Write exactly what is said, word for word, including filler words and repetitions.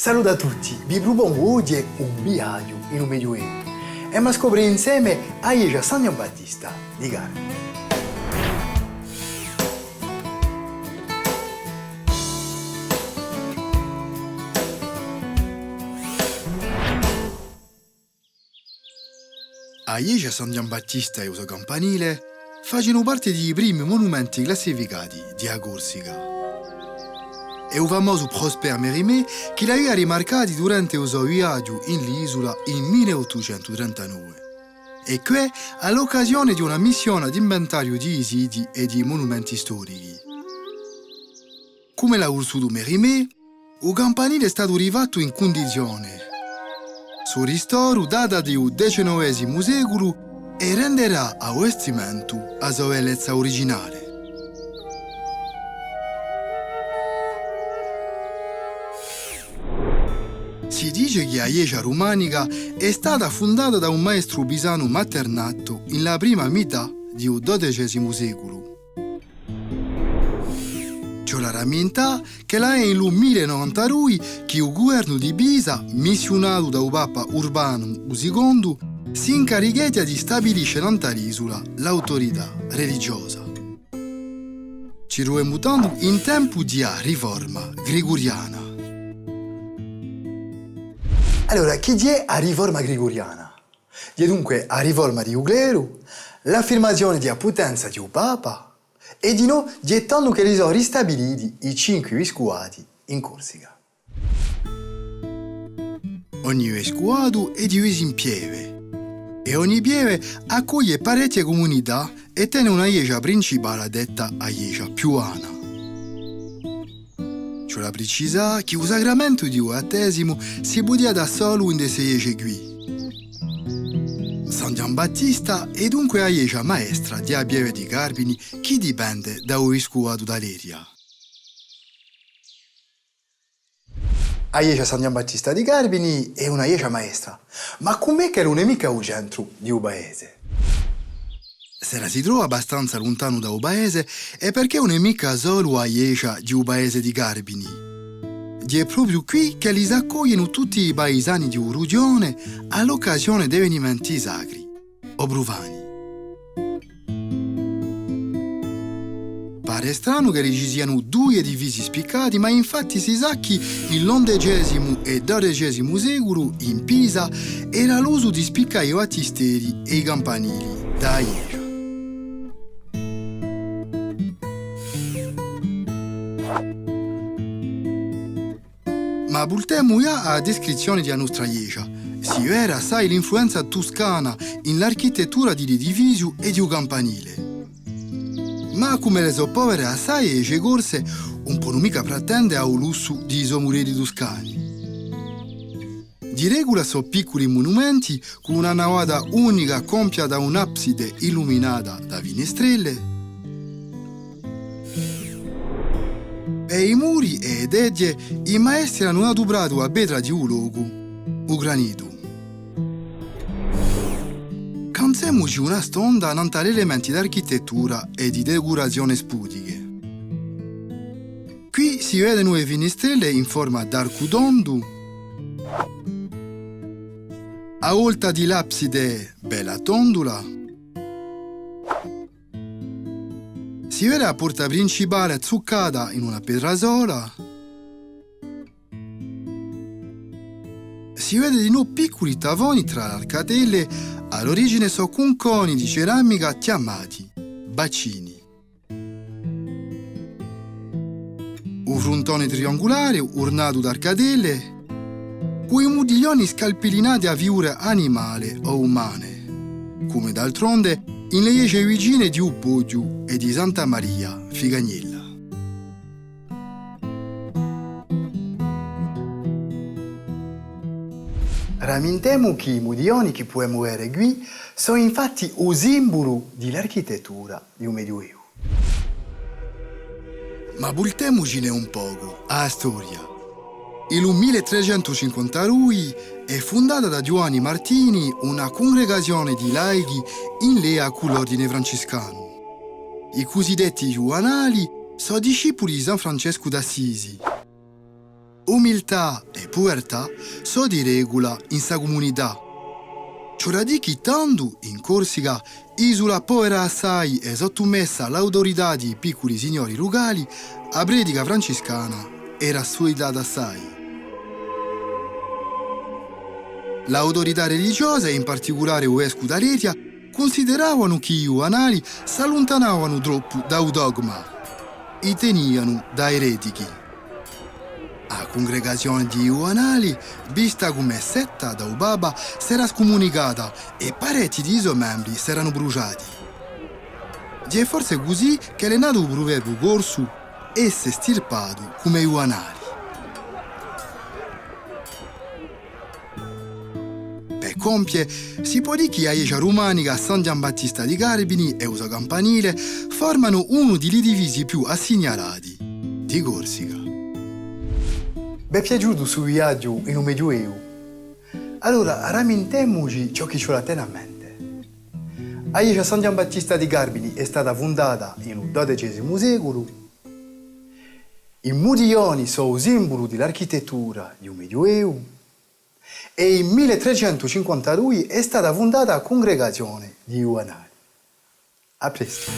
Salute à tutti, vi prupongu oghje un viaghju in u Medioevu. Emu à scopre inseme a ghjesgia San Ghjambattista di Carpini. A ghjesgia San Ghjambattista è u so campanile facenu parte di i primi munumenti classificati di a Corsica. Hè u famosu Prosper Mérimée chì l'avia rimarcati durante u so viaghju in l'isula in mille ottucentu trentanove, è què à l'occasione di una missione d'inventariu di i siti è di i munumenti storichi. Cum'ellu hà vulsutu Mérimée, u campanile hè statu rifattu in cundizione. Su ristoru data di u diciannovesimu seculu è renderà à u vestimentu a so bellezza uriginale. Si dice chì a ghjesgia rumanica hè stata fundata da un maestru pisanu Maternato in la prima mità di u dodecesimu seculu. Ci vole à ramintà ch'ella hè in lu mille novantadui chì u guvernu di Pisa, missiunatu da u Papa Urbanu u sicondu, s'incaricheghja di stabilisce nant'à l'isula l'autorità religiosa. Ci truvemu tandu in tempu di a riforma gregoriana. Allora, chì hè a riforma gregoriana? Hè dunque a riforma di u cleru, l'affirmazione di a putenza di u Papa, è dinò hè tandu ch'elli sò ristabiliti i cinque viscuvati in Corsica. Ogni viscuvatu hè divisu in pieve, è ogni pieve accoglie parechje cumunità è tene una ghjesgia principale detta a ghjesgia piuvana. Ci vole à pricisà chì u sacramentu di u battesimu si pudia dà solu in ste ghjesgie quì. San Ghjambattista hè dunque a ghjesgia maestra di a pieve di Carpini chì dipende da u viscuvatu d'Aleria. A ghjesgia San Ghjambattista di Carpini hè una ghjesgia maestra, ma cum'è ch'ella ùn hè micca u centru di u paese? S'ella si trova abbastanza luntanu da u paese, hè perchè ùn hè micca solu a ghjesgia di u paese di Carpini. Hè propiu quì ch'elli s'accoglienu tutti i paisani di u rughjone à l'occasione d'evenimenti sacri o prufani. Pare stranu ch'elli ci sianu dui edifizii spiccati, ma infatti si sà chì in l'ondecesimu è dodecesimu seculu, in Pisa, era l'usu di spiccà i battisteri è i campanili da a ghjesgia. Ma vultemu ghjà à a discrizzione di a nostra ghjesgia. Si vede assai l'influenza tuscana in l'architettura di l'edifiziu è di u campanile. Ma cum'elle sò povere assai e ghjesge corse, ùn ponu micca pretende à u lussu di i so murelli tuscani. Di regula sò picculi munumenti cù una navata unica compia da un'abside illuminata da finestrelle. È i muri è e teghje, i maestri anu adupratu a petra di u locu, u granitu. Canzemuci una stonda nant'à l'elementi d'architettura è di decurazione sputiche. Quì si vedenu e finestrelle in forma d'arcu tondu, a volta di l'abside bella tondula, si vede a porta principale zuccata in una petra sola, si vede dinò picculi tavoni trà l'arcatelle, à l'origine sò cunconi di ceramica chjamati bacini. U fruntone triangulare, urnatu d'arcatelle, cù i mudiglioni scalpellinati à figure animale o umane, cum'è d'altronde in e ghjesge vicine di u Poghju è di Santa Maria Ficagnella. Ramintemu chì i mudiglioni chì pudemu vede quì sò infatti u simbulu di l'architettura di u Medioevu. Ma vultemucine un pocu à a storia. In lu mille trecentu cinquantadui hè fundata da Ghjuvanni Martini una cungregazione di laichi in leia cù l'ordine franciscanu. I cusidetti ghjuvanali sò discipuli di San Francescu d'Assisi. Umiltà è Puvertà sò di regula in sta cumunità. Ci vole à dì chì tandu, in Corsica, isula povera assai è sottumessa à l'autorità di i picculi signori lucali, a predica franciscana era suitata assai. L'autorità religiosa, è in particulare u vescu d'Aleria, cunsideravanu chì i juvanali s'alluntanavanu troppu da u dogma, i tenianu da eretichi. A cungregazione di i juvanali, vista cum'è setta da u Papa, s'era scumunicata è parechji di i so membri s'eranu brusgiati. Hè forse cusì ch'ellu hè natu u pruverbiu corsu: esse stirpatu cum'è i juvanali. Per compie, si pò dì chì a ghjesgia rumanica San Ghjambattista di Carbini è u so campanile formanu unu di l'edifizii più assignalati di Corsica. V'hè piaciutu stu viaghju in u Medioevu? Allora, rammintemuci ciò chì ci vole à tene à mente. A ghjesgia San Ghjambattista di Carbini hè stata fundata in u dodecesimu seculu. I mudiglioni sò u simbulu di l'architettura di u Medioevu. È in mille trecentu cinquantadui hè stata fundata a cungregazione di i juvanali. À prestu.